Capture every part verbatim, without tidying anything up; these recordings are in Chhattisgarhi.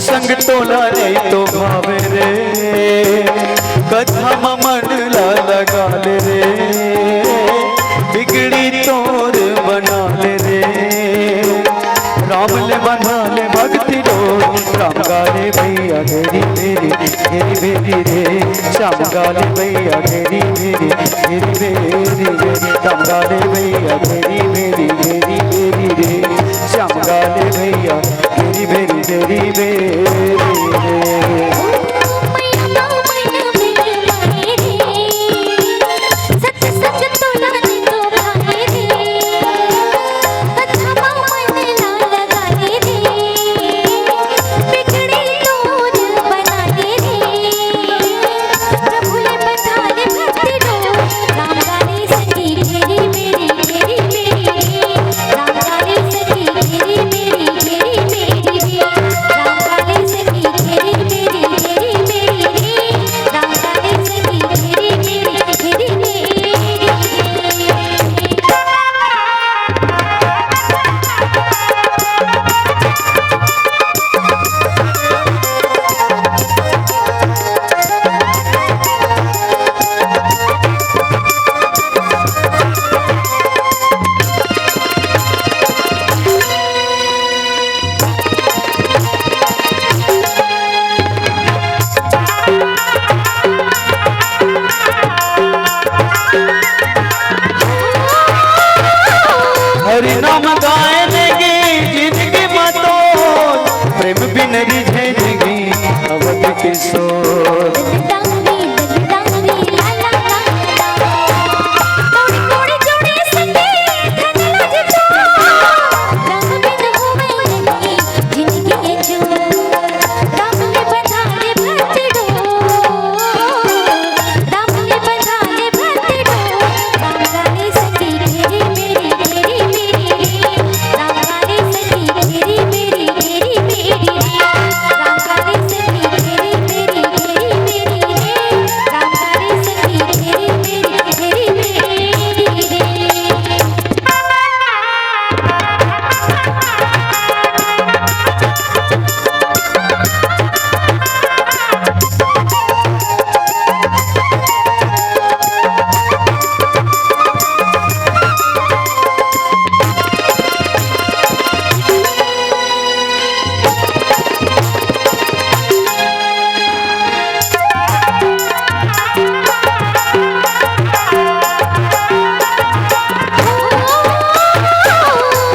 संग तोला नहीं तो भावे रे, कथा म मन ला लगा ले रे, बिगड़ी तोर बना ले रे। राम ले बंधा ले भक्ति डोर, राम गा ले भैया घेरी बेरी, घेरी बेरी रे। श्याम गा ले भैया घेरी बेरी, घेरी बेरी रे। श्याम गा ले भैया घेरी बेरी, घेरी बेरी रे। श्याम गा ले भैया घेरी बेरी, घेरी बेरी रे। हरि नाम गाए लगे जिंदगी मतो, प्रेम बिन रिझे जिंदगी अवध किशोर।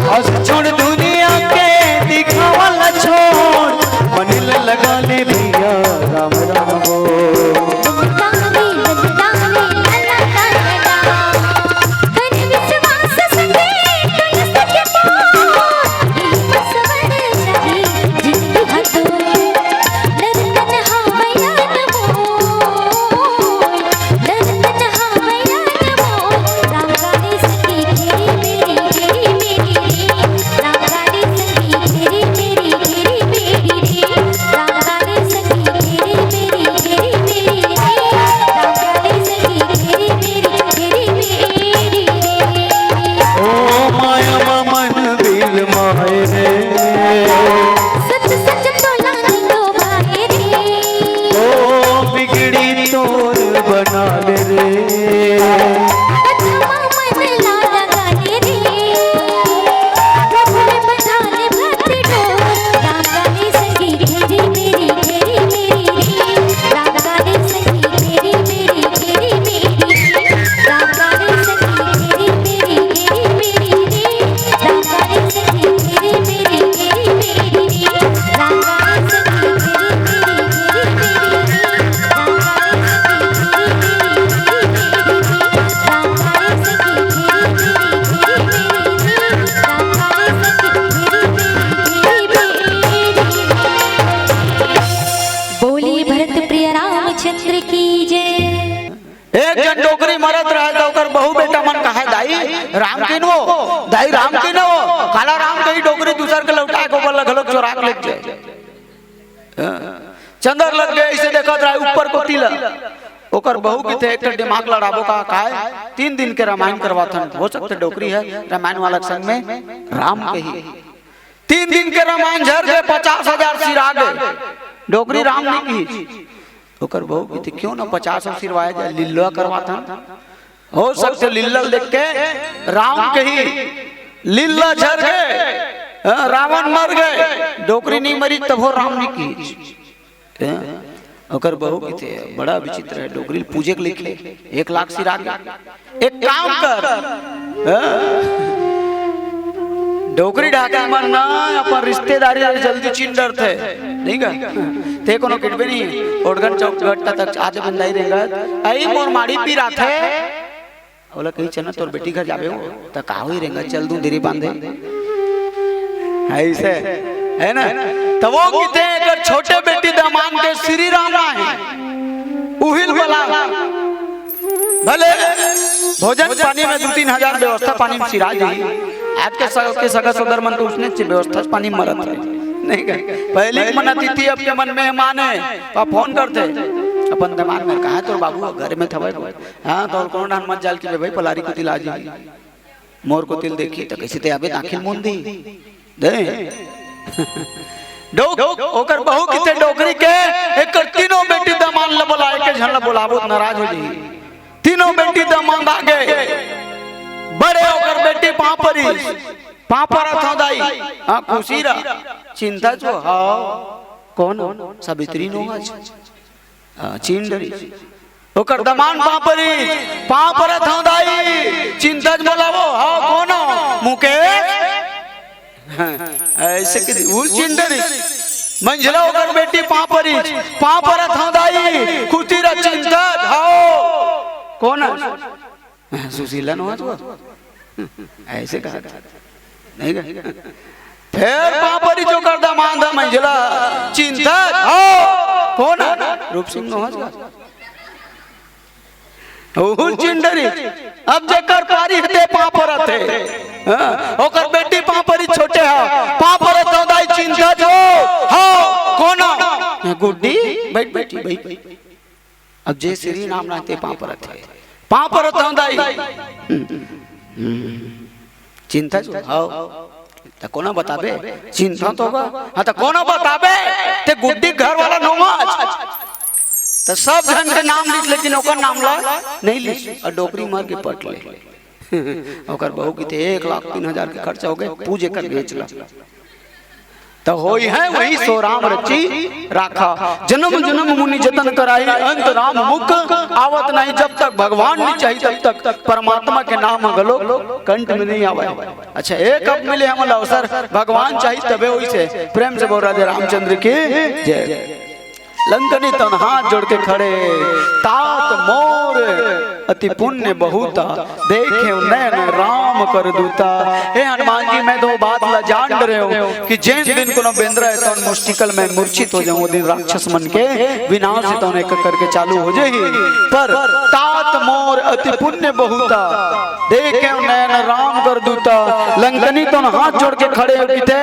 हंस छोड़ दुनिया के दिखावल छोड़, मन ल लगा ले भैया राम राम बोल। ओ माया मा मन बिल माए रे। सच सच बोला नहीं तो भाई रे। ओ बिगड़ी तोर बना ले रे। अच्छा मन ला लगा ले रे। प्रभु में बंधा ले भक्ति डोर। राम गाने संगी घेरी मेरी, घेरी मेरी रे। राम गाने संगी घेरी मेरी, घेरी मेरी रे। बोली भरत प्रिय रामचंद्र की जय। एक झन डोकरी मरत रहय त ओकर बहू बेटा मन कहय, "दाई राम किनवो, दाई राम किनवो।" काला राम कही, डोकरी दूसर के लौटाय के ओकर ला घलोक चोरा के लेग जाय। हाँ। चंदर लग गे, अइसे देखत रहय ऊपर कोती ला। ओकर बहू कहिथे, "एक ठन दिमाग लड़ाबो का, काय? तीन दिन के रामायण करवाथन, हो सकथे डोकरी हे, रामायण वाला के संग में राम कही।" तीन दिन के रामायण झर गे, पचास हजार सिरा गे, डोकरी राम नइ किहिस। ओकर बहू कहिथे, "क्यों ना पचास सिरवाए जाए, लीला करवाथन।" हो सकथे लीला ल देख के राम कही, लीला झर गे, हाँ, रावण मर गे, डोकरी नइ मरिस, तभो राम नइ किहिस। हैं? ओकर बहू कहिथे, "बड़ा विचित्र हे, डोकरी ल पूजे के लिखे, एक लाख सिरा गे। एक काम कर, हैं? डोकरी डाकरी मन ना अपन रिश्तेदारी ला जल्दी चिन डरथे, नइ गा? ते कोनो किटबे नइ, ओटगन चौक गट्टा तक आते बंदाई रेंगत, अई मोर माड़ी पीराथे।" ओला कही, "चल ना, तोर बेटी घर जाबे हो, त का होई रेंगा, चल दूं देरी बांधे।" अइसे, हे ना? त वो कहिथे, "एकर छोटे बेटी दमान के श्री राम ना हे, उही ल बला।" भले भोजन पानी में दू तीन हजार व्यवस्था पानी में सिरा जाही। आज के स-, के सगा सोदर मन तो उसने च-, व्यवस्था पानी में मरत हे। नइ गा? पहिली के मन अतिथि, अब के मन मेहमान हे। त फोन करथे अपन दमान में, "कहाँ हे तोर बाबू?" "घर में थवय।" हाँ, त कोनो ढंग मत जाल कि भाई पलारी कोती ला जी, मोर कोती ल देखी त कइसे ते आबे, आँखी ल मूंद दी। दे। डोक-, ओकर बहू कहिथे डोकरी के, "एकर तीनों बेटी दमान ल बोला, एके झन ल बोलाबो त नाराज हो जाही।" तीनों बेटी दमान आ गे। बड़े ओकर बेटी पाँव परिस, "पाँव परत हंव दाई।" "हाँ, खुशी रह।" "चिंता जो हव।" "कोन?" "सावित्री नोहच।" हाँ, चिन डरिस। ओकर दमान पाँव परिस, "पाँव परत हंव दाई।" "चिंता च बोलाबो।" "हव, कोन हो?" "मुकेश।" हाँ, अइसे कहि उही ल चिन डरिस। मंझला ओकर बेटी पाँव परिस, "पाँव परत हंव दाई।" "खुशी रह।" "चिंता च।" "हव।" "कोन हे?" "सुशीला नोहच वो।" अइसे कहा था। नइ गा? फेर पाँव परिस ओकर दमान ह मंझला, "चिंता च।" "हव।" "कोन हे?" "रूप सिंह नोहच गा।" उही ल चिन डरिस। अब जेकर पारी हे ते पाँव परत हे। हाँ, ओकर बेटी पाँव परिस, छोटे हे, "पाँव परत हंव दाई।" "चिंता च।" "हव।" "कोन हे?" "गुड्डी।" "बइठ, बइठ, बइठ।" अब जे श्री राम ना हे ते पाँव परत हे। "पाँव परत हंव दाई।" "चिंता च।" "हव।" "त कोन ल बताबे?" "चिंता तो होगा।" "हाँ, त कोन ल बताबे?" "ते गुड्डी घर वाला नोहच।" त सब झन के नाम लिस, लेकिन ओकर नाम ला नइ लिस। अउ डोकरी मर गे पट ले। ओकर बहू कहिथे, "एक लाख तीन हजार के खर्चा हो गे, पूजे कर बेच ला।" त होई हे वही सो राम रचि राखा। जनम जनम मुनि जतन कराही, अंत राम मुख आवत नाही। जब तक भगवान नइ चाही तब तक परमात्मा के नाम घलो कंठ में नइ आवय। अच्छा, एक अब मिले हमन ला अवसर, भगवान चाही तभे होइसे। प्रेम से बोल राधे रामचंद्र की जय। लंकनी तन हाथ जोड़ के खड़े, "तात मोर अति पुण्य बहुता, देखेंव नैन राम कर दूता।" हे हनुमान जी, मैं तो बात ला जान डरेंव कि जेन दिन कोनो बेंदरा हे तोन मुस्टिकल में मूर्छित हो जाहूं, ओ दिन राक्षस मन के विनाश हे तोन एक करके चालू हो जाही। पर "तात मोर अति पुण्य बहुता, देखेंव नैन राम कर दूता।" लंकनी तोन हाथ जोड़ के खड़े हो कहिथे,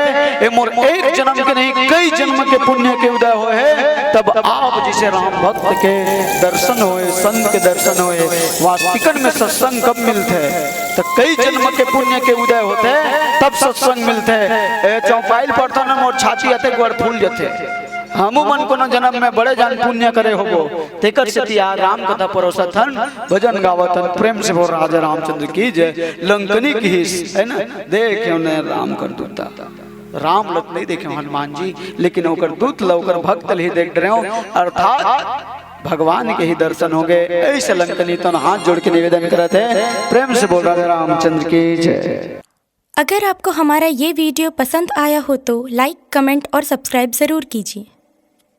"ए मोर एक जन्म के नहीं, कई जन्म के पुण्य के उदय होय हे, तब आप जइसे राम भक्त के दर्शन होय, संत के दर्शन होय।" वास्तिकन में सत्संग कब मिलथे? त कई जन्म के पुण्य के उदय होथे, तब सत्संग मिलथे। ए चौपाई ल पढ़थन, मोर छाती अतेक बड़ फूल जथे। हमू मन कोनो जन्म में बड़े जान पुण्य करे होबो, तेकर सेती आज राम कथा परोसत हन, भजन गावत हन। प्रेम से बोल राजा रामचंद्र की जय। लंकनी किहिस, हे ना, "देखेंव नैन राम कर दूता।" राम ल त नइ देखेंव हनुमान जी, लेकिन ओकर दूत ल, ओकर भक्त ल ही देख डरेंव, अर्थात भगवान के ही दर्शन हो गे। अइसे लंकनी तोन हाथ जोड़ के निवेदन करत हे, प्रेम से बोल राजा रामचंद्र की जय। अगर आपको हमारा ये वीडियो पसंद आया हो तो लाइक, कमेंट और सब्सक्राइब ज़रूर कीजिए।